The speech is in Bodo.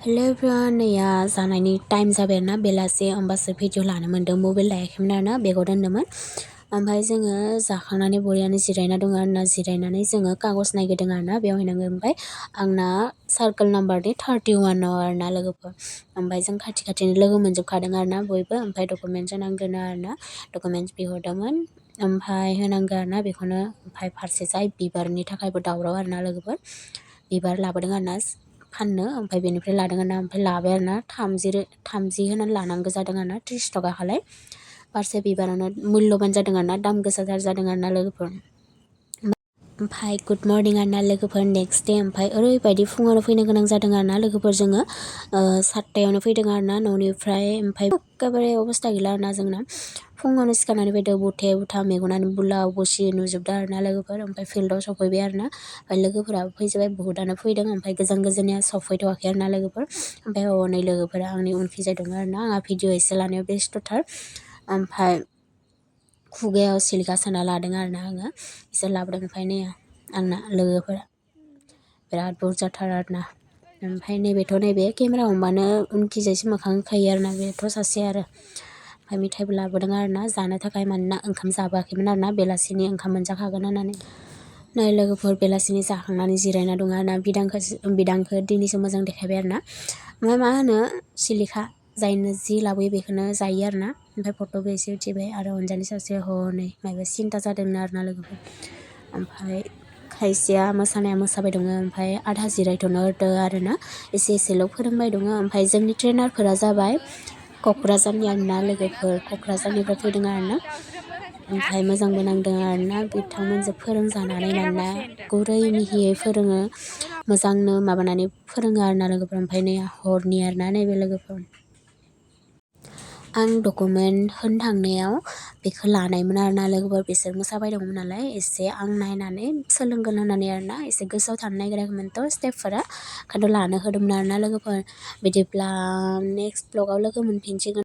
हेलो एभ्रिवान, नैया जानायनि टाइम जाबाय आरोना बेलासे होमबासो भिडिअ लानो मोन्दों। मबाइल लायाखैमोन आरोना बेगाव दोनदोंमोन। ओमफ्राय जोङो जाखांनानै बरियानो जिरायना दङ आरोना। जिरायनानै जोङो कागज नायगिरदों आरोना बेयाव हैनांगौ। ओमफ्राय आंना सार्कोल नाम्बारनि 31 आरोना लोगोफोर। ओमफ्राय जों खाथि खाथिनि लोगो मोनजोबखादों आरोना बयबो। ओमफ्राय डकुमेन्टस होनांगोन आरोना। डकुमेन्टस बिहरदोंमोन ओमफ्राय होनांगौ आरोना बेखौनो। ओमफ्राय फारसे जाय बिबारनि थाखायबो दावराव आरोना लोगोफोर। बिबार लाबोदों आरोना फाननो। ओमफ्राय बेनिफ्राय लादों आरोना। ओमफ्राय लाबाय आरोना 30 होनानै लानांगौ जादों आरोना 30 थाखा खालाय। फारसे बिबारानो मुल्यबान जादों आरोना, दाम गोसाथार जादों आरोना लोगोफोर। ओमफ्राय गुड मर्निं आरोना लोगोफोर, नेक्स्ट दे। ओमफ्राय ओरैबायदि फुङावनो फैनो गोनां जादों आरोना लोगोफोर। जोङो 7टायावनो फैदों आरोना न'निफ्राय। ओमफ्राय एखेबारे अबस्था गैला आरोना जोंना। फुङावनो सिखारनानै फैदों, बुथे बुथा मेगनानो बुलाव बुसि नुजोबदों आरोना लोगोफोर। ओमफ्राय फिल्डआव सफैबाय आरोना। ओमफ्राय लोगोफोराबो फैजोब्बाय, बुहुदानो फैदों। ओमफ्राय गोजानिया सफैथ'वाखै आरोना लोगोफोर। ओमफ्राय हनै लोगोफोरा आंनि उनखिजाय दङ आरोना। आंहा भिडिअ एसे लानायाव बेस्थ'थार। ओमफ्राय खुगायाव सिलिखा सोना लादों आरोना आङो। बिसोर लाबोदों। ओमफ्राय नै आंना लोगोफोरा बिराद बुरजाथार आरोना। ओमफ्राय नैबे केमेरा हमबानो उनखिजायसो मोखां होखायो आरोना। बेथ' सासे आरो। ओमफ्राय मिथाइबो लाबोदों आरोना जानो थाखाय, मानोना ओंखाम जाबोआखैमोन आरोना। बेलासिनि ओंखाम मोनजाखागोन होननानै। नै लोगोफोर बेलासिनि जाखांनानै जिरायना दङ आरोना। बिदांखो दिनैसो मोजां देखायबाय आरोना। ओमफ्राय मा होनो सिलिखा जायनो जि लाबोयो बेखौनो जायो आरोना। ओमफ्राय फट'बो एसे उथिबाय आरो अनजालि सासे हनै माबा सिन्था जादोंनो आरोना लोगोफोर। ओमफ्राय खायसेया मोसानाया मोसाबाय दङ। ओमफ्राय आधा जिरायथ'नो होदों आरोना। एसेल' फोरोंबाय दङ। ओमफ्राय जोंनि ट्रेनारफोरा जाबाय क'क्राझारनि आरोना लोगोफोर। क'क्राझारनिफ्राय फैदों आरोना। ओमफ्राय मोजांबो नांदों आरोना बिथांमोनजों फोरोंजानानै, मानोना गुरै मिहियै फोरोङो, मोजांनो माबानानै फोरोङो आरोना लोगोफोर। ओमफ्राय नै हरनि आरोना नैबे लोगोफोर। आं डकुमेन्ट होनो थांनायाव बेखौ लानायमोन आरोना लोगोफोर। बिसोर मोसाबाय दंमोन नालाय एसे आं नायनानै सोलोंगोन होननानै आरोना। एसे गोसोआव थानो नागिराखैमोनथ' स्टेपफोरा, ओंखायनोथ' लानो होदोंमोन आरोना लोगोफोर। बिदिब्ला नेक्स्ट ब्लगाव लोगो मोनफिनसिगोन।